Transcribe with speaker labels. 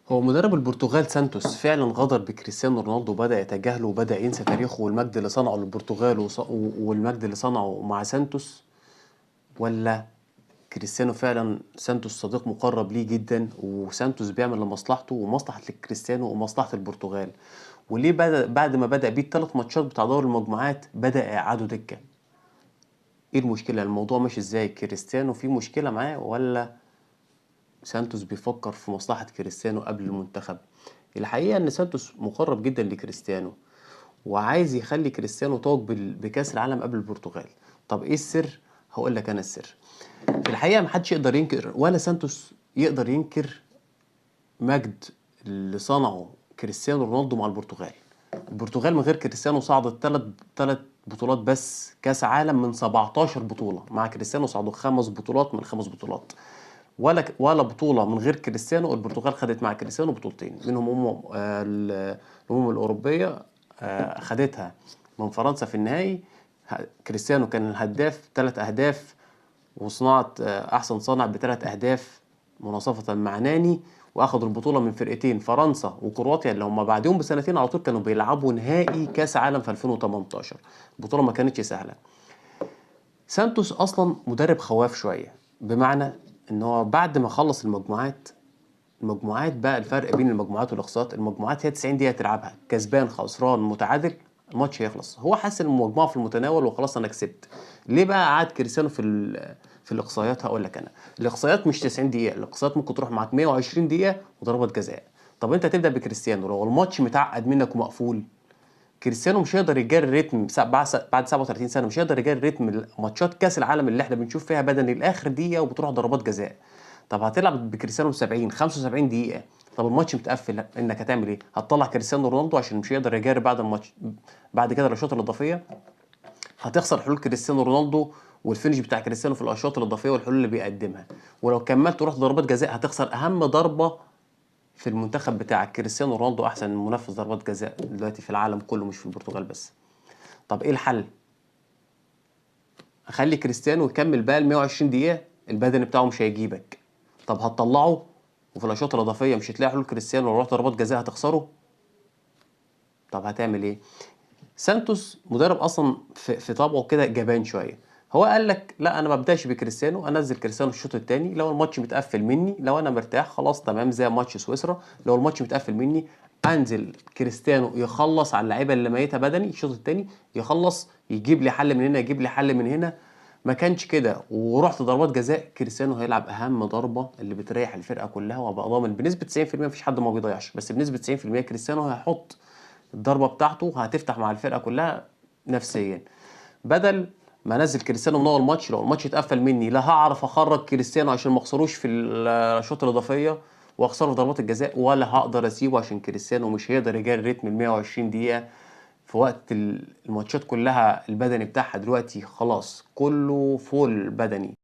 Speaker 1: هو مدرب البرتغال سانتوس فعلا غدر بكريستيانو رونالدو وبدأ يتجاهله وبدأ ينسى تاريخه والمجد اللي صنعه للبرتغال والمجد اللي صنعه مع سانتوس، ولا كريستيانو فعلا سانتوس صديق مقرب ليه جدا وسانتوس بيعمل لمصلحته ومصلحة كريستيانو ومصلحة البرتغال؟ وليه بعد ما بدأ بيه الثلاث ماتشات بتاع دوري المجموعات بدأ يقعدوا دكة؟ ايه المشكلة؟ الموضوع ماشي ازاي؟ كريستيانو في مشكلة معاه ولا سانتوس بيفكر في مصلحة كريستيانو قبل المنتخب؟ الحقيقة ان سانتوس مقرب جدا لكريستيانو وعايز يخلي كريستيانو توج بكأس العالم قبل البرتغال. طب ايه السر؟ هقول لك انا السر. في الحقيقة محدش يقدر ينكر ولا سانتوس يقدر ينكر مجد اللي صنعه كريستيانو رونالدو مع البرتغال. البرتغال من غير كريستيانو صعدت ثلاث بطولات بس كاس عالم من 17 بطولة، مع كريستيانو صعدوا 5 بطولات من 5 بطولات. ولا بطولة من غير كريستيانو. البرتغال خدت مع كريستيانو بطولتين منهم الأمم الأوروبية، خدتها من فرنسا في النهائي. كريستيانو كان الهداف 3 أهداف وصناعة، أحسن صانع ب3 أهداف مناصفة مع ناني، وأخدوا البطولة من فرقتين فرنسا وكرواتيا اللي هم بعدهم بسنتين على طول كانوا بيلعبوا نهائي كاس عالم في 2018. البطولة ما كانتش سهلة. سانتوس أصلا مدرب خواف شوية، بمعنى إن هو بعد ما خلص المجموعات بقى الفرق بين المجموعات والإقصاءات، المجموعات هي 90 دقيقة تلعبها كسبان خسران متعادل الماتش هيخلص. هو حس إن المجموعة في المتناول وخلاص أنا كسبت. ليه بقى قعد كريستيانو في الإقصائيات؟ هقول لك أنا. الإقصائيات مش 90 دقيقة، الإقصائيات ممكن تروح معاك 120 دقيقة وضربات جزاء. طب أنت تبدأ بكريستيانو لو الماتش متعقد منك ومقفول، كريستيانو مش هيقدر يجري ريتم بعد 37 سنة، مش هيقدر يجري ريتم ماتشات كأس العالم اللي احنا بنشوف فيها بدني لآخر دقيقة وبتروح ضربات جزاء. طب هتلعب بكريستيانو 70 75 دقيقة، طب الماتش متقفل، انك هتعمل ايه؟ هتطلع كريستيانو رونالدو عشان مش هيقدر يجاري بعد الماتش، بعد كده الاشواط الاضافية هتخسر حلول كريستيانو رونالدو وال finish بتاع كريستيانو في الاشواط الاضافية والحلول اللي بيقدمها. ولو كملت ورحت ضربات جزاء هتخسر اهم ضربه في المنتخب بتاعك. كريستيانو رونالدو احسن منفذ ضربات جزاء دلوقتي في العالم كله، مش في البرتغال بس. طب ايه الحل؟ اخلي كريستيانو يكمل بقى ال 120 دقيقة، البدني بتاعه مش هيجيبك. طب هتطلعه وفي الاشواط الاضافية مش هتلاقي حلول كريستيانو، لو رحت ضربات جزاء هتخسره. طب هتعمل ايه؟ سانتوس مدرب اصلا في طبعه كده جبان شوية. هو قال لك لا انا ما ابداش بكريستيانو، انزل كريستيانو في الشوط الثاني لو الماتش متقفل مني، لو انا مرتاح خلاص تمام زي ماتش سويسرا، لو الماتش متقفل مني انزل كريستيانو يخلص على اللعيبة اللي ميتها بدني الشوط الثاني، يخلص يجيب لي حل من هنا يجيب لي حل من هنا. ما كانش كده ورحت ضربات جزاء، كريستيانو هيلعب اهم ضربه اللي بتريح الفرقة كلها، وابقى ضامن بنسبة 90%، مفيش حد ما بيضيعش، بس بنسبة 90% كريستيانو هيحط الضربة بتاعته هتفتح مع الفرقة كلها نفسيا. بدل ما انزل كريستيانو من اول ماتش، لو الماتش اتقفل مني لا هعرف اخرج كريستيانو عشان ما اخسروش في الاشواط الاضافية واخسره في ضربات الجزاء، ولا هقدر اسيبه عشان كريستيانو مش هيقدر يجاري ريتم ال 120 دقيقة في وقت الماتشات كلها البدني بتاعها دلوقتي خلاص كله فول بدني.